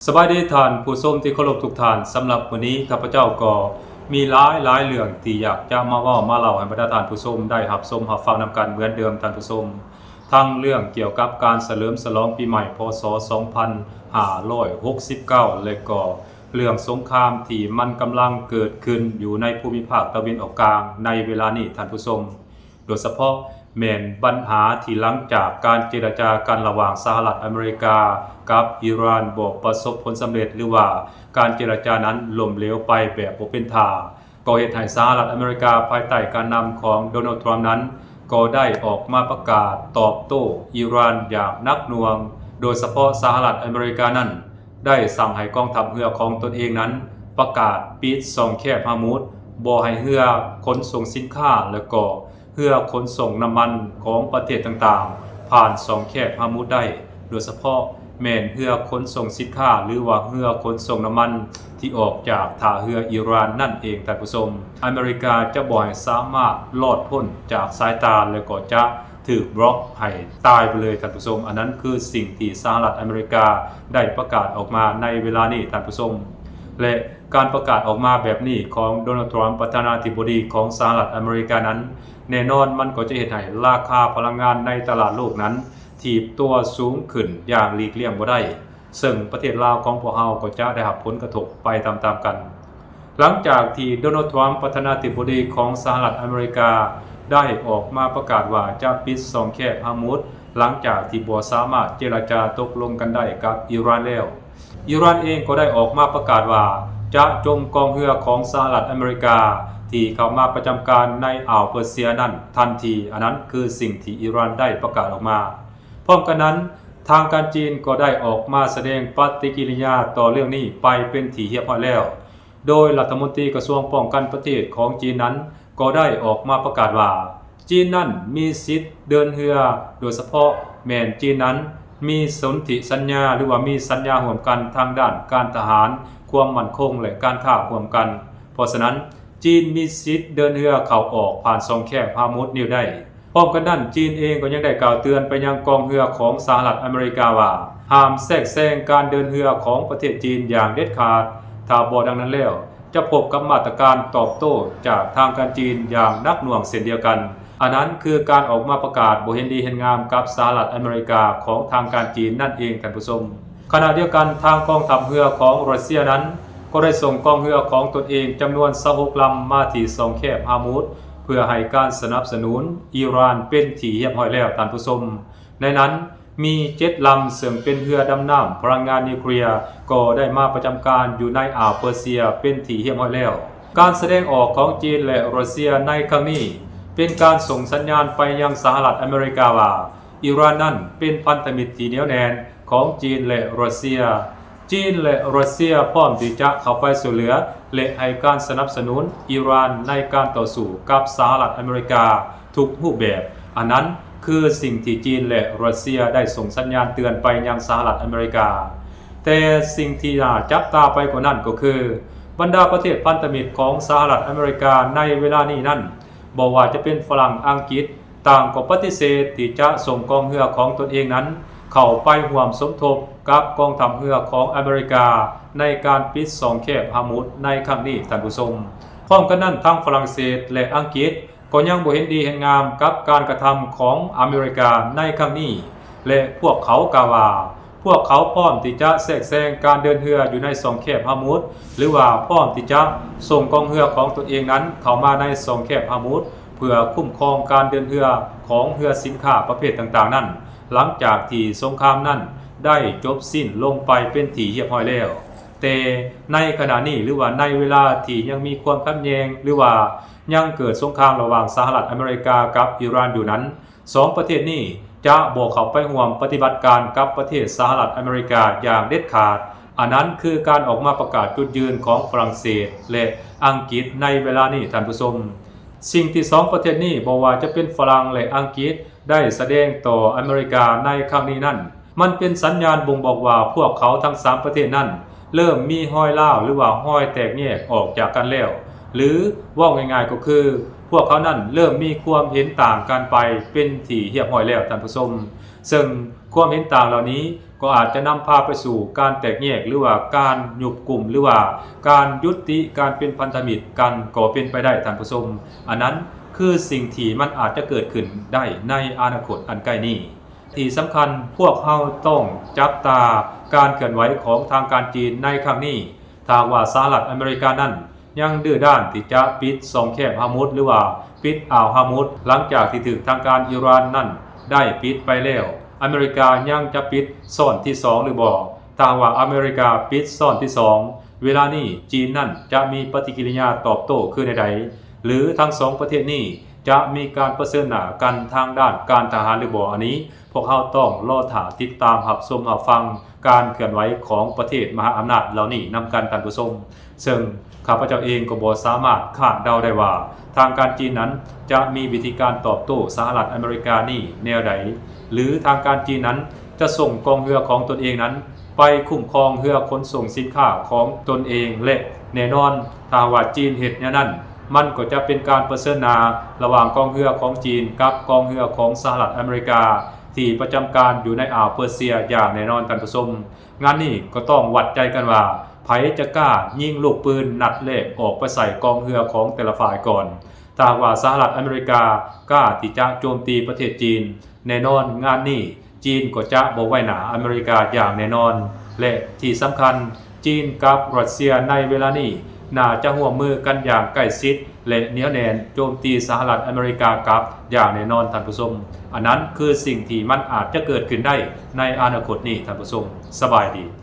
ສະບາຍດີທ່ານຜູ້ຊົມທີ່ເຄົາລົບທຸກທ່ານ, ສຳລັບມື້ນີ້ຂ້າພະເຈົ້າກໍມີຫຼາຍໆເລື່ອງທີ່ຢາກຈະມາເວົ້າມາເລົ່າໃຫ້ບັນດາທ່ານຜູ້ຊົມໄດ້ຮັບຊົມຮັບຟັງນຳກັນເໝືອນເດີມທ່ານຜູ້ຊົມ, ທັງເລື່ອງກ່ຽວກັບການສະເຫຼີມສະຫຼອງປີໃໝ່ ພ.ສ. ສອງພັນຫ້າຮ້ອຍຫົກສິບເກົ້າ ແລະກໍເລື່ອງສົງຄາມທີ່ມັນກຳລັງເກີດຂຶ້ນຢູ່ໃນພູມິພາກຕາເວັນອອກກາງໃນເວລານີ້ທ່ານຜູ້ຊົມ. ໂດຍສະເພາະແມ່ນບັນຫາທີ່ຫຼັງຈາກການເຈລະຈາກັນລະຫວ່າງສະຫະລັດອາເມລິກາກັບອີຣານບໍ່ປະສົບຜົນສຳເລັດ ຫຼືວ່າການເຈລະຈານັ້ນລົ້ມເຫຼວໄປແບບບໍ່ເປັນທ່າ, ກໍເຮັດໃຫ້ສະຫະລັດອາເມລິກາພາຍໃຕ້ການນຳຂອງໂດນັລ ທຣຳນັ້ນ ກໍໄດ້ອອກມາປະກາດຕອບໂຕ້ອີຣານຢ່າງໜັກໜ່ວງ, ໂດຍສະເພາະສະຫະລັດອາເມລິການັ້ນ ໄດ້ສັ່ງໃຫ້ກອງທັບເຮືອຂອງຕົນເອງນັ້ນປະກາດປິດຊ່ອງແຄບຮາມຸດ, ບໍ່ໃຫ້ເຮືອຂົນສົ່ງສິນຄ້າ ແລະກໍເຮືອຂົນສົ່ງນ້ຳມັນຂອງປະເທດຕ່າງໆ ຜ່ານຊ່ອງແຄບຮາມຸດໄດ້, ໂດຍສະເພາະແມ່ນເຮືອຂົນສົ່ງສິນຄ້າ ຫຼືວ່າເຮືອຂົນສົ່ງນ້ຳມັນທີ່ອອກຈາກທ່າເຮືອອີຣານນັ້ນເອງທ່ານຜູ້ຊົມ. ອາເມລິກາຈະບໍ່ໃຫ້ສາມາດລອດພົ້ນຈາກສາຍຕາ ແລະກໍຈະ ຖືກບລັອກໃຫ້ຕາຍໄປເລີຍທ່ານຜູ້ຊົມ. ອັນນັ້ນຄືສິ່ງທີ່ສະຫະລັດອາເມລິກາໄດ້ປະກາດອອກມາໃນເວລານີ້ທ່ານຜູ້ຊົມ ແລະການປະກາດອອກມາແບບນີ້ຂອງໂດນັລ ທຣອມ ປະທານາທິບໍດີຂອງສະຫະລັດອາເມລິການັ້ນ ແນ່ນອນມັນກໍຈະເຮັດໃຫ້ລາຄາພະລັງງານໃນຕະຫຼາດໂລກນັ້ນຖີບຕົວສູງຂຶ້ນຢ່າງຫຼີກລ່ຽງບໍ່ໄດ້. ເຊິ່ງປະເທດລາວຂອງພວກເຮົາກໍຈະໄດ້ຮັບຜົນກະທົບໄປຕາມໆກັນ. ຫຼັງຈາກທີ່ໂດນັລ ທຣອມ ປະທານາທິບໍດີຂອງສະຫະລັດອາເມລິກາ ໄດ້ອອກມາປະກາດວ່າຈະປິດຊ່ອງແຄບຮາມຸດ ຫຼັງຈາກທີ່ບໍ່ສາມາດເຈລະຈາຕົກລົງກັນໄດ້ກັບອີຣານແລ້ວ, ອີຣານເອງກໍໄດ້ອອກມາປະກາດວ່າຈະຈົ່ມກອງເຮືອຂອງສະຫະລັດອາເມລິກາທີ່ເຂົ້າມາປະຈຳການໃນອ່າວເປີເຊຍນັ້ນທັນທີ. ອັນນັ້ນຄືສິ່ງທີ່ອີຣານໄດ້ປະກາດອອກມາ. ພ້ອມກັນນັ້ນ, ທາງການຈີນກໍໄດ້ອອກມາສະແດງປະຕິກິລິຍາຕໍ່ເລື່ອງນີ້ໄປເປັນທີ່ຮຽບຮ້ອຍແລ້ວ, ໂດຍລັດຖະມົນຕີກະຊວງປ້ອງກັນປະເທດຂອງຈີນນັ້ນກໍໄດ້ອອກມາປະກາດວ່າ ຈີນນັ້ນມີສິດເດີນເຮືອ, ໂດຍສະເພາະແມ່ນຈີນນັ້ນມີສົນທິສັນຍາ ຫຼືວ່າມີສັນຍາຮ່ວມກັນທາງດ້ານການທະຫານ, ຄວາມໝັ້ນຄົງ ແລະ ການຄ້າຮ່ວມກັນ. ເພາະສະນັ້ນ, ຈີນມີສິດເດີນເຮືອເຂົ້າອອກຜ່ານຊ່ອງແຄບຮາມຸດນີ້ໄດ້. ພ້ອມກັນນັ້ນ, ຈີນເອງກໍຍັງໄດ້ກ່າວເຕືອນໄປຍັງກອງເຮືອຂອງສະຫະລັດອາເມລິກາວ່າ ຫ້າມແຊກແຊງການເດີນເຮືອຂອງປະເທດຈີນຢ່າງເດັດຂາດ, ຖ້າບໍ່ດັ່ງນັ້ນແລ້ວ ຈະພົບກັບມາດຕະການຕອບໂຕ້ຈາກທາງການຈີນຢ່າງໜັກໜ່ວງເຊັ່ນດຽວກັນ. ອັນນັ້ນຄືການອອກມາປະກາດບໍ່ເຫັນດີເຫັນງາມກັບສະຫະລັດອາເມລິກາຂອງທາງການຈີນນັ້ນເອງທ່ານຜູ້ຊົມ. ຂະນະດຽວກັນ, ທາງກອງທັບເຮືອຂອງຣັດເຊຍນັ້ນ ກໍໄດ້ສົ່ງກອງເຮືອຂອງຕົນເອງຈຳນວນຊາວຫົກລຳມາທີ່ຊ່ອງແຄບຮາມຸດ ເພື່ອໃຫ້ການສະໜັບສະໜູນອີຣານເປັນທີ່ຮຽບຮ້ອຍແລ້ວທ່ານຜູ້ຊົມ. ໃນນັ້ນມີເຈັດລຳເຊິ່ງເປັນເຮືອດຳນ້ຳພະລັງງານນິວເຄລຍ ກໍໄດ້ມາປະຈຳການຢູ່ໃນອ່າວເປີເຊຍເປັນທີ່ຮຽບຮ້ອຍແລ້ວ. ການສະແດງອອກຂອງຈີນ ແລະ ຣັດເຊຍໃນຄັ້ງນີ້ ເປັນການສົ່ງສັນຍານໄປຍັງສະຫະລັດອາເມລິກາວ່າ ອີຣານນັ້ນເປັນພັນທະມິດທີ່ໜຽວແໜ້ນຂອງຈີນ ແລະ ຣັດເຊຍ. ຈີນ ແລະ ຣັດເຊຍພ້ອມທີ່ຈະເຂົ້າໄປຊ່ວຍເຫຼືອ ແລະ ໃຫ້ການສະໜັບສະໜູນອີຣານໃນການຕໍ່ສູ້ກັບສະຫະລັດອາເມລິກາທຸກຮູບແບບ. ອັນນັ້ນຄືສິ່ງທີ່ຈີນ ແລະ ຣັດເຊຍໄດ້ສົ່ງສັນຍານເຕືອນໄປຍັງສະຫະລັດອາເມລິກາ. ແຕ່ສິ່ງທີ່ໜ້າຈັບຕາໄປກວ່ານັ້ນກໍຄື ບັນດາປະເທດພັນທະມິດຂອງສະຫະລັດອາເມລິກາໃນເວລານີ້ນັ້ນ ບໍ່ວ່າຈະເປັນຝຣັ່ງ, ອັງກິດ ຕ່າງກໍປະຕິເສດທີ່ຈະສົ່ງກອງເຮືອຂອງຕົນເອງນັ້ນເຂົ້າໄປຮ່ວມສົມທົບກັບກອງທັບເຮືອຂອງອາເມລິກາໃນການປິດຊ່ອງແຄບຮາມຸດໃນຄັ້ງນີ້ທ່ານຜູ້ຊົມ. ພ້ອມກັນນັ້ນ, ທັງຝຣັ່ງເສດ ແລະ ອັງກິດ ກໍຍັງບໍ່ເຫັນດີເຫັນງາມກັບການກະທຳຂອງອາເມລິກາໃນຄັ້ງນີ້ ແລະ ພວກເຂົາກ່າວວ່າ ພວກເຂົາພ້ອມທີ່ຈະແຊກແຊງການເດີນເຮືອຢູ່ໃນຊ່ອງແຄບຮາມຸດ ຫຼືວ່າພ້ອມທີ່ຈະສົ່ງກອງເຮືອຂອງຕົນເອງນັ້ນເຂົ້າມາໃນຊ່ອງແຄບຮາມຸດ ເພື່ອຄຸ້ມຄອງການເດີນເຮືອຂອງເຮືອສິນຄ້າປະເພດຕ່າງໆນັ້ນ ຫຼັງຈາກທີ່ສົງຄາມນັ້ນໄດ້ຈົບສິ້ນລົງໄປເປັນທີ່ຮຽບຮ້ອຍແລ້ວ. ແຕ່ໃນຂະນະນີ້ ຫຼືວ່າໃນເວລາທີ່ຍັງມີຄວາມຂັດແຍ່ງ ຫຼືວ່າຍັງເກີດສົງຄາມລະຫວ່າງສະຫະລັດອາເມລິກາກັບອີຣານຢູ່ນັ້ນ, ສອງປະເທດນີ້ຈະບໍ່ເຂົ້າໄປຮ່ວມປະຕິບັດການກັບປະເທດສະຫະລັດອາເມລິກາຢ່າງເດັດຂາດ. ອັນນັ້ນຄືການອອກມາປະກາດຈຸດຢືນຂອງຝຣັ່ງເສດ ແລະ ອັງກິດໃນເວລານີ້ທ່ານຜູ້ຊົມ. ສິ່ງທີ່ສອງປະເທດນີ້ ບໍ່ວ່າຈະເປັນຝຣັ່ງ ແລະ ອັງກິດ ໄດ້ສະແດງຕໍ່ອາເມລິກາໃນຄັ້ງນີ້ນັ້ນ ມັນເປັນສັນຍານບົ່ງບອກວ່າພວກເຂົາທັງສາມປະເທດນັ້ນ ເລີ່ມມີຮອຍຮ້າວ ຫຼືວ່າຮອຍແຕກແຍກອອກຈາກກັນແລ້ວ ຫຼື ເວົ້າງ່າຍໆກໍຄື ພວກເຂົານັ້ນເລີ່ມມີຄວາມເຫັນຕ່າງກັນໄປເປັນທີ່ຮຽບຮ້ອຍແລ້ວທ່ານຜູ້ຊົມ. ເຊິ່ງຄວາມເຫັນຕ່າງເຫຼົ່ານີ້ ກໍອາດຈະນຳພາໄປສູ່ການແຕກແຍກ ຫຼືວ່າການຍຸບກຸ່ມ ຫຼືວ່າການຍຸຕິການເປັນພັນທະມິດກັນກໍເປັນໄປໄດ້ທ່ານຜູ້ຊົມ. ອັນນັ້ນຄືສິ່ງທີ່ມັນອາດຈະເກີດຂຶ້ນໄດ້ໃນອະນາຄົດອັນໃກ້ນີ້. ທີ່ສຳຄັນພວກເຮົາຕ້ອງຈັບຕາການເຄື່ອນໄຫວຂອງທາງການຈີນໃນຄັ້ງນີ້. ຖ້າຫາກວ່າສະຫະລັດອາເມລິການັ້ນ ຍັງດື້ດ້ານທີ່ຈະປິດຊ່ອງແຄບຮາມຸດ ຫຼືວ່າປິດອ່າວຮາມຸດ ຫຼັງຈາກທີ່ຖືກທາງການອີຣານນັ້ນໄດ້ປິດໄປແລ້ວ, ອາເມລິກາຍັງຈະປິດຊ້ອນທີສອງຫຼືບໍ່? ຖ້າຫາກວ່າອາເມລິກາປິດຊ້ອນທີສອງ ເວລານີ້ຈີນນັ້ນຈະມີປະຕິກິລິຍາຕອບໂຕ້ຄືແນວໃດ? ຫຼືທັງສອງປະເທດນີ້ຈະມີການປະເຊີນໜ້າກັນທາງດ້ານການທະຫານຫຼືບໍ່? ອັນນີ້ພວກເຮົາຕ້ອງລໍຖ້າຕິດຕາມຮັບຊົມຮັບຟັງການເຄື່ອນໄຫວຂອງປະເທດມະຫາອຳນາດເຫຼົ່ານີ້ນຳກັນທ່ານຜູ້ຊົມ. ເຊິ່ງຂ້າພະເຈົ້າເອງກໍບໍ່ສາມາດຄາດເດົາໄດ້ວ່າ ທາງການຈີນນັ້ນຈະມີວິທີການຕອບໂຕ້ສະຫະລັດອາເມລິການີ້ແນວໃດ ຫຼືທາງການຈີນນັ້ນຈະສົ່ງກອງເຮືອຂອງຕົນເອງນັ້ນໄປຄຸ້ມຄອງເຮືອຂົນສົ່ງສິນຄ້າຂອງຕົນເອງ ແລະ ແນ່ນອນ ຖ້າຫາກວ່າຈີນເຮັດແນວນັ້ນ ມັນກໍຈະເປັນການປະເຊີນໜ້າລະຫວ່າງກອງເຮືອຂອງຈີນກັບກອງເຮືອຂອງສະຫະລັດອາເມລິກາ ທີ່ປະຈຳການຢູ່ໃນອ່າວເປີເຊຍຢ່າງແນ່ນອນທ່ານຜູ້ຊົມ. ງານນີ້ກໍຕ້ອງວັດໃຈກັນວ່າ ໃຜຈະກ້າຍິງລູກປືນນັດແລກອອກໄປໃສ່ກອງເຮືອຂອງແຕ່ລະຝ່າຍກ່ອນ. ຖ້າຫາກວ່າສະຫະລັດອາເມລິກາກ້າທີ່ຈະໂຈມຕີປະເທດຈີນ, ແນ່ນອນງານນີ້ຈີນກໍຈະບໍ່ໄວ້ໜ້າອາເມລິກາຢ່າງແນ່ນອນ. ແລະທີ່ສຳຄັນ, ຈີນກັບຣັດເຊຍໃນເວລານີ້ໜ້າຈະຮ່ວມມືກັນຢ່າງໃກ້ຊິດ ແລະໜຽວແໜ້ນໂຈມຕີສະຫະລັດອາເມລິກາກັບຢ່າງແນ່ນອນທ່ານຜູ້ຊົມ. ອັນນັ້ນຄືສິ່ງທີ່ມັນອາດຈະເກີດຂຶ້ນໄດ້ໃນອະນາຄົດນີ້ທ່ານຜູ້ຊົມ. ສະບາຍດີ.